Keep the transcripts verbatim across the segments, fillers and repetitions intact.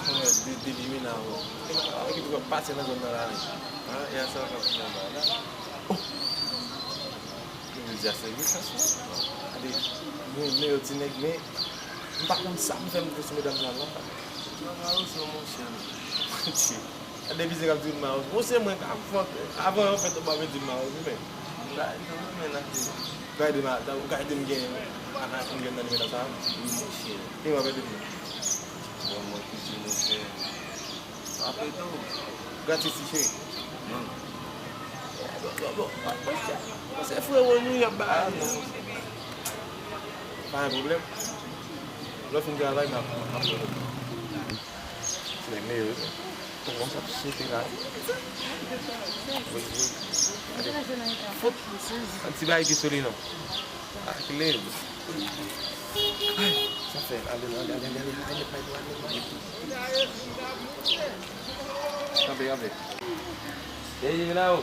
Mwen, de, de limena, bro. Limena ki tou ap pase nan zòn nan la, wi. Ah, e a sa k ap fè la, la. Oh! Mwen di a se yon chans, non? Gade, mwen renmen yo ti nèg, men m pa konn sa m fè m vle sou medam sa, non. Nan mawozo, monchè. Monchè. Gade pizza k ap di m mawozo. Bon, se mwen k ap fè, avan yo fèt, ou pa vle di m mawozo, men. Gade, non, men nan te. Gade, ma, ou ka ede m gen, a, a, m gen nan limena sa? Wi, monchè. E w ap ede m? Bon, mwen ki di nou fè. Apre tou, gratis li, cheri. Non. Bon, bon, bon, bon, se frewo nou y ap ba a, non. Pa gen pwoblèm. Lè w fin travay, m ap, m ap fè l. Se nèg meyè, wi. Kòman sa ap sote la? Wi, wi. Fout. An ti bagay ki sou li, non. Ak lèd. Ay, sa fè. Ale, ale, ale, ale, ale, ale, ale, ale. Kanpe, kanpe. Ey, Juvenal.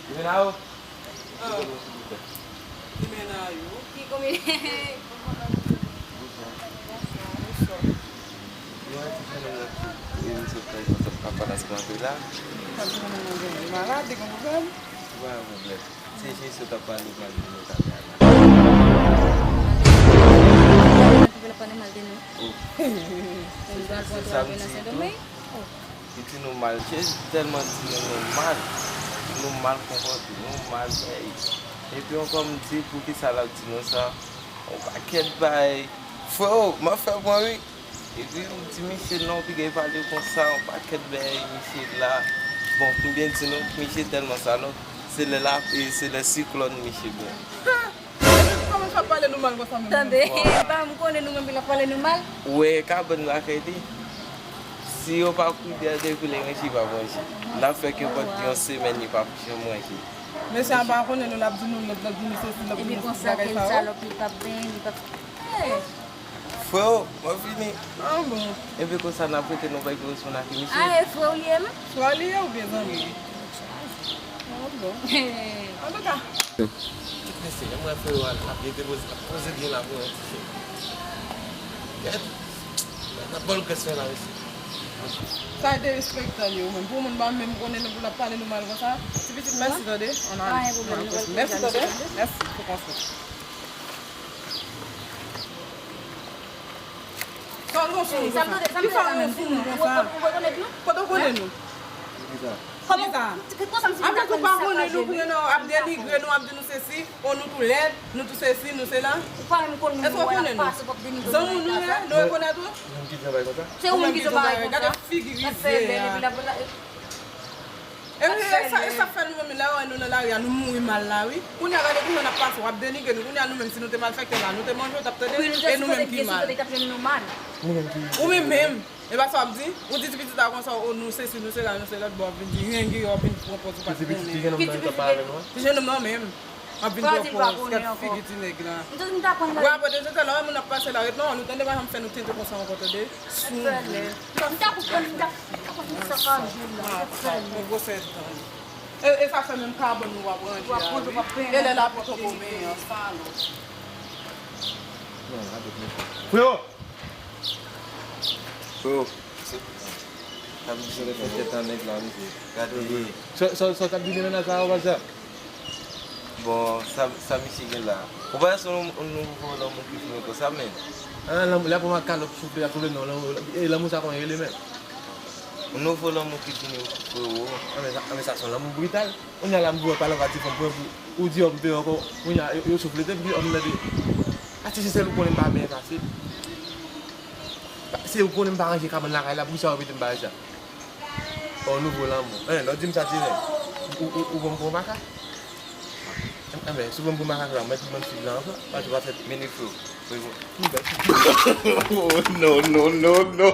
Juvenal. Ah. Juvenal. Ki komi- Bonswa. Bonswa. Bonswa. Mwen ti fè nan ti, e, misye fè yon sòt ap pale ak mwen la. Sa ti fè nan maladi, gon pwoblèm? Pa gen pwoblèm. Se Jezi k ap pale mal de nou talè a la. Li pral pale mal de nou. Oh. Li pral pran twa mil nan Sendomeng. Oh. Li di nou mal, Jezi tèlman di nou, nou mal. Nou mal konpòte, nou mal fè. Epi ankò m di, poukisa l ap di nou sa? Yon pakèt bagay. Freo, m ap fè pran wi. Epi m di misye non, piga pale konsa, yon pakèt bagay misye la. Bon, pou m byen di nou, misye tèlman salòp, se lè la, e se lè siklòn misye byen. Ha! Epi kòman sa pale nou mal konsa menm? Tande, pa m konnen nou menm pou l ap pale nou mal. Ou wè kabann lakay li? Si yo pa kouri depi lè ranje, li pa manje. L ap fè kenpòt yon semèn, li pa janm manje. Mesye a pa konnen nou, l ap di nou lòt, l ap di nou sesi, l ap di nou bagay sa yo. Epi konsa, kel salòp, li p ap benyen, li p ap. Hey! Freo, mwen vini. Ah bon. Epi konsa n ap rete nou bay koresponn ak misye. Ah, e freo li ye menm? Freo li ye oubyen zanmi li? Ah bon. Antouka. Tout mesye, lè mwen freo a ap gen depoze, ap poze byen la pou yon ti chen. Gèt, n ap ba l gras fè la mesye. Sa derespektan li yo menm. Pou moun pa menm konnen nou pou l ap pale nou mal konsa. Ti pitit mèsi tande. Pa gen pwoblèm, nou pral mèsi tande. Mèsi pou konsèy. Sa w gen sou nou konsa? Ki sa w gen sou nou konsa? Ou rekonèt nou? Kote w konnen nou? Kisa? Kisa? Apre tou pa konnen nou, kounye a w ap denigre nou, ap di nou sesi, o nou tou lèd, nou tou sesi, nou sela. Èske w konnen nou? Zanmi w nou ye? Nou rekonèt ou? Moun ki travay konsa? Se ou menm ki travay konsa? Gade figi rizye a. E, e, e sa, e sa fè nou menm lè yo wè nou nan lari a, nou mouri mal la wi. Kounye a gade kijan n ap pase, w ap denigre nou. Kounye a nou menm si nou te malfektè la, nou te manje w t ap tande, e nou menm ki mal. Ou menm menm, e pa sa w ap di? Ou di ti pitit la konsa, o nou sesi, nou sela, nou se lòt, bon, w ap vin di, rengi, w ap vin pran pòz ou pa t konnen. Ti jenòm nan menm. W ap vin pran pòz, gad figi ti nèg la. Ou apre de zòt la, wè moun ap pase la, ret non, nou tande pa janm fè nou tenten konsa ankò, tande. Sou. M ta konprann, m ta konprann sa k ap jwe la. Yon gwosè dan. E, e sa fè menm kabann nou w ap ranje a, wi. E lè la pòt ou konbyen an, sa non. Freo! Freo! Sa misye fè tèt an nèg la, mesye. Gade. Sa, sa, sa w t ap di de mennaj la, ou pa sa? Bon, sa, sa misye gen la? Ou pa wè se yon, yon nouvo lanmou ki vini konsa, men. Ah, lanmou, lè pou m ak kalòt soufle, ap soufle, non, lanmou, e lanmou sa kòman rele menm? Yon nouvo lanmou ki vini, frero. Ah, men sa, ah, men sa se yon lanmou brital. Kounye a la m di w pale ak ti fanm pwen pou ou di òm te ankò. Kounye a yo, yo soufle te, epi òm nan te. Ati se sèl ou konnen m pa byen fasil. Se ou konnen m pa ranje kabann lakay la, poukisa w repete m bagay sa? Yon nouvo lanmou. Hein, lè w di m sa, ti nèg. Ou, ou, ou ban m pou yon makak? Enben, si w ban m pou makak la, mwen tou ban m fil la ankò. Pati w ap fè. Mini freo. Oh, no, no, no, no.